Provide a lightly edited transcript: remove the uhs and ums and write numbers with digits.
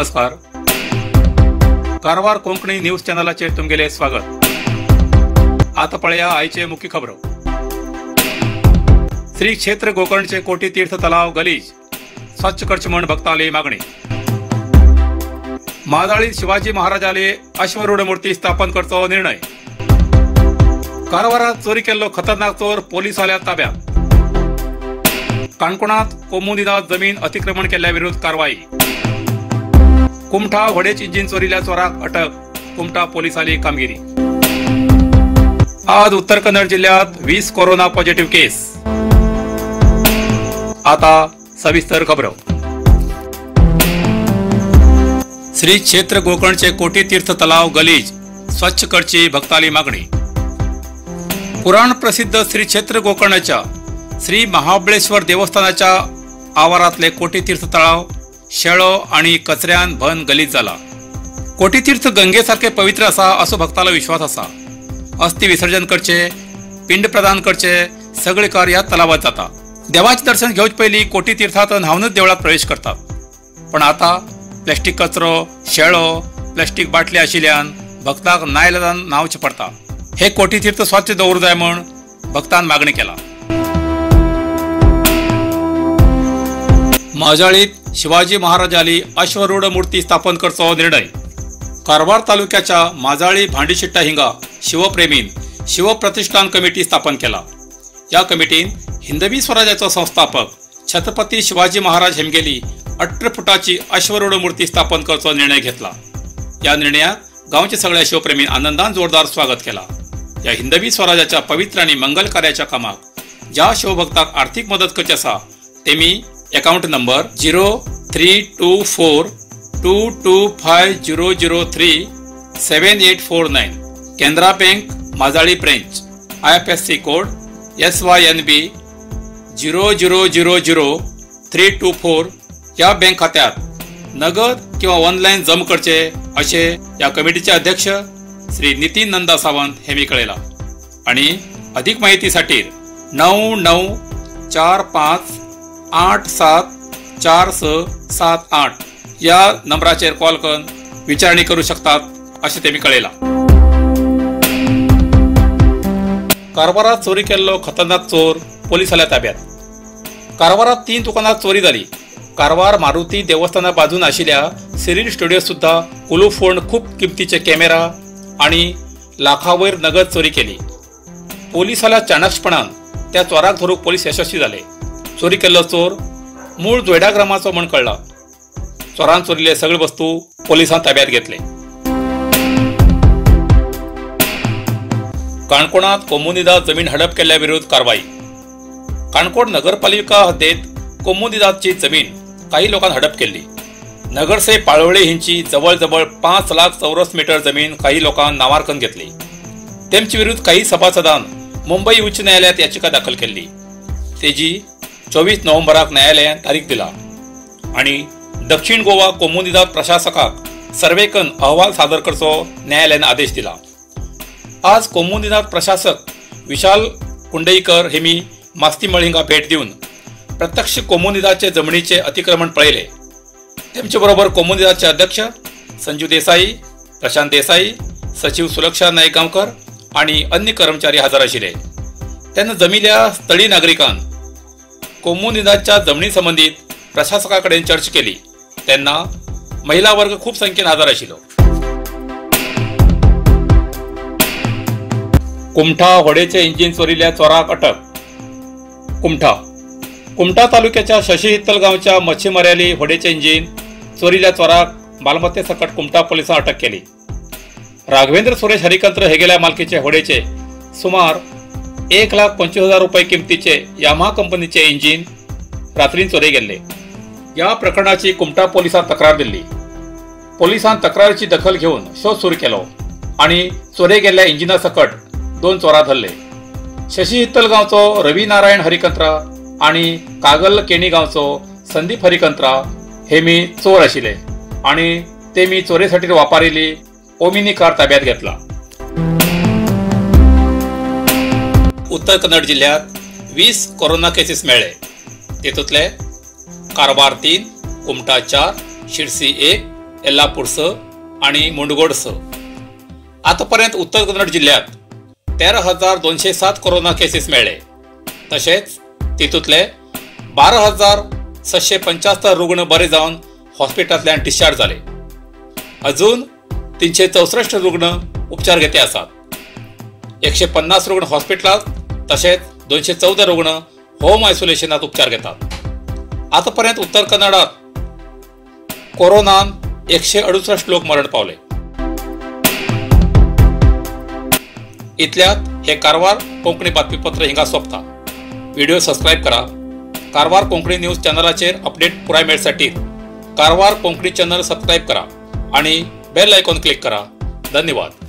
नमस्कार. कारवार कोंकणी न्यूज चॅनलाचेर तुमगेले स्वागत. आता पळया आयचे मुख्य खबरो. श्री क्षेत्र गोकर्णचे कोटी तीर्थ तलाव गलीज स्वच्छ करचे म्हण भक्ताली मागणी. माजाळी शिवाजी महाराजाले अश्वरूढ मूर्ती स्थापन करचो निर्णय. कारवारात चोरी केल्लो खतरनाक चोर पोलिसांल्या ताब्यात. काणकोणात कोमुनिदाद जमीन अतिक्रमण केल्ल्या विरुद्ध कारवाई. कुमठा व्हडेच इंजिन चोरील्या चोराक अटक, कुमठा पोलिसांली कामगिरी. आज उत्तर कन्नड जिल्ह्यात 20 कोरोना पॉझिटिव्ह केस. आता सविस्तर खबरो. श्री क्षेत्र गोकर्णचे कोटी तीर्थ तलाव गलीज स्वच्छ करची भक्ताली मागणी. पुराण प्रसिद्ध श्री क्षेत्र गोकर्णाच्या श्री महाबळेश्वर देवस्थानाच्या आवारातले कोटी तीर्थ तलाव शेळो आणि कचऱ्यान भन गलीज जाला. कोटीतीर्थ गंगेसारखे पवित्र असा असो भक्ताला विश्वास असा. अस्थि विसर्जन करचे, पिंड प्रदान करचे सगळे कार्य ह्या तलावात जाता. देवाचे दर्शन घेवचे पयलीं कोटीतीर्थात न्हावनच देवळात प्रवेश करतात. पण आता प्लास्टीक कचरो, शेळो, प्लास्टीक बाटली आशिल्ल्यान भक्ताक नायलाजान न्हावचें पडटा. हे कोटीतीर्थ स्वच्छ दवरूं जाय म्हूण भक्तान मागणी केला. माजाळीत शिवाजी महाराजाली अश्वरूढ मूर्ती स्थापन करचो निर्णय. कारवार तालुक्याच्या माजाळी भांडीशिट्टा हिंगा शिवप्रेमीन शिवप्रतिष्ठान कमिटी स्थापन केला. या कमिटीन हिंदवी स्वराज्याचो संस्थापक छत्रपती शिवाजी महाराज हेमगेली 18 फुटाची अश्वरूढ मूर्ती स्थापन करचो निर्णय घेतला. या निर्णयाक गांवचे सगळ्या शिवप्रेमीन आनंदान जोरदार स्वागत केला. या हिंदवी स्वराज्याच्या पवित्र आणि मंगल कार्याच्या कामाक ज्या शिवभक्ताक आर्थिक मदत करची आसा तेमी account number 0324 225 003 7849 Canara bank Majali branch, IFSC code SYNB 0000324 या बँक खात्यात नगद किंवा ऑनलाईन जमा करचे असे या कमिटीचे अध्यक्ष श्री नितीन नंदा सावंत हेमी कळयला. आणि अधिक माहितीसाठी 99 45 87 4678 या नंबराचेर कॉल करून विचारणी करू शकतात अशें तेमी कळयला. कारवारात चोरी केल्लो खतरनाक चोर पोलिसांल्या ताब्यात. कारवारात 3 दुकानात चोरी जाली. कारवार मारुती देवस्थाना बाजून आशिल्ल्या सिरील स्टुडिओ सुद्धा कुलूप फोडून खूप किमतीचे कॅमेरा आणि लाखावयर नगद चोरी केली. पोलिसांल्या चाणक्षपणान त्या चोराक धरूंक पोलीस यशस्वी जाले. चोरी केल्लो चोर मूळ जोयडा ग्रामाचो म्हण कळ्ळा. चोरान चोरिल्ले सगळे वस्तू पोलिसान ताब्यात घेतले. काणकोणात कोमुनिदाद जमीन हडप केल्ल्या विरुद्ध कारवाई. काणकोण नगरपालिका हद्देत कोमुनिदादची जमीन काही लोकांनी हडप केल्ली. नगरसे पाळोळे हिंची जवळजवळ 5 लाख चौरस मीटर जमीन काही लोकांनी नावार करून घेतली. तेमचे विरुद्ध काही सभासदान मुंबई उच्च न्यायालयात याचिका दाखल केल्ली. तेजी 24 नोव्हेंबराक न्यायालयान तारीख दिला आणि दक्षिण गोवा कोमुनिदाद प्रशासकाक सर्वेकन अहवाल सादर करचो न्यायालयान आदेश दिला. आज कोमुनिदाद प्रशासक विशाल कुंडईकर हेमी मास्ती मळिंगा भेट दिवन प्रत्यक्ष कोमुनिदादचे जमनीचे अतिक्रमण पळयले. तेमचे बरोबर कोमुनिदादचे अध्यक्ष संजू देसाई, प्रशांत देसाई, सचिव सुलक्षा नाईक गांवकर आणि अन्य कर्मचारी हजर आशिल्ले. तेन्ना जमिल्या स्थळी नागरिकान कोमुनिदादच्या जमनी संबंधित प्रशासकाकडेन चर्चा केली. तेन्ना महिला वर्ग खूप संख्येन हजर आशिल्लो. कुमठा होडेचे इंजिन चोरिल्ल्या चोराक अटक. कुमठा कुमठा तालुक्याच्या शशी हित्तल गांवच्या मच्छीमाऱ्याली होडेचे इंजिन चोरिल्ल्या चोराक मालमत्ते सकट कुमठा पोलिसांनी अटक केली. राघवेंद्र सुरेश हरिकंत्र हेगेल्या मालकीचे होडेचे सुमार 1,25,000 रुपये किमतीचे यामाहा कंपनीचे इंजिन रात्रीन चोरी गेल्ले. या प्रकरणाची कुमठा पोलिसांत तक्रार दिल्ली. पोलिसान तक्रारीची दखल घेवन शोध सुरू केलो आणि चोरी गेल्ल्या इंजिना सकट 2 चोरां धरले. शशी हित्तल गांवचो रवी नारायण हरिकंत्रा आणि कागल केणी गांवचो संदीप हरिकंत्रा हे मी चोर आशिल्ले आणि ते मी चोरीसाठी वापरिल्ली ओमिनी कार ताब्यात घेतला. उत्तर कन्नड जिल्ह्यात 20 कोरोना केसीस मेळ्ळे. तेतूंतले कारवार 3, कुमठा 4, शिरसी 1, येल्लापूर 6 आणि मुंडगोड 6. आतापर्यंत उत्तर कन्नड जिल्ह्यात 13,207 कोरोना केसीस मेळ्ळे. तशेंच तितूंतले 12,675 रुग्ण बरे जावन हॉस्पिटलांतल्यान डिस्चार्ज जाले. अजून 364 रुग्ण उपचार घेते आसात. 150 रुग्ण हॉस्पिटलांत तशेंच 214 रुग्ण होम आयसोलेशनात उपचार घेतात. आतापर्यंत उत्तर कन्नडात कोरोनान 168 लोक मरण पावले. इतल्यात हे कारवार कोंकणी बातमीपत्र हिंगा सोंपता. व्हिडिओ सबस्क्राईब करा. कारवार कोंकणी न्यूज चॅनलाचेर अपडेट पुराय मेळसाठी कारवार कोंकणी चॅनल सबस्क्राईब करा आणि बेल आयकॉन क्लिक करा. धन्यवाद.